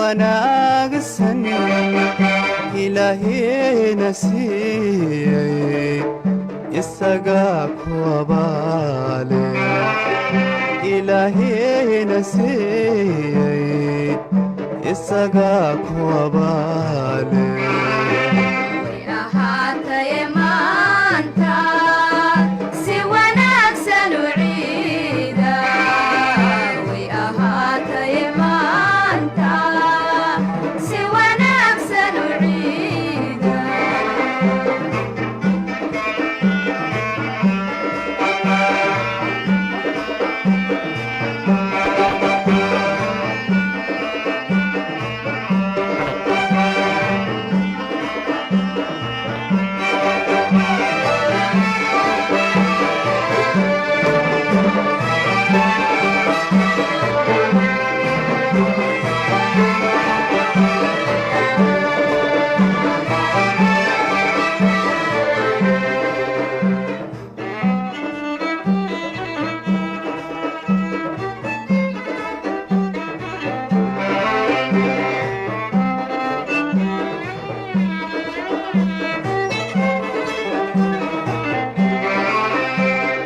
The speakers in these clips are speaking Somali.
Wanaagsan Ilaahayna siiyey, isagaa ku abaale. Ilaahayna siiyey, isagaa ku abaale. Way ahaataye maanta si wanaagsan u ciida. Way ahaataye maanta si wanaagsan u ciida.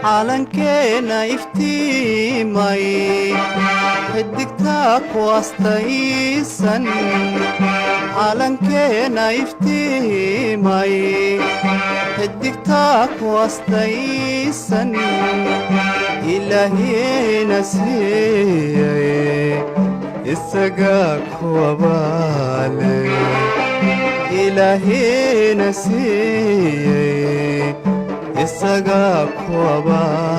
Calankeena iftiimay, xidigtaa ku astaysan. Calankeena iftiimay, xidigtaa ku astaysan. Ilaahayna siiyey, isagaa ku abaale. Ilaahayna siiyey, isagaa ku abaale.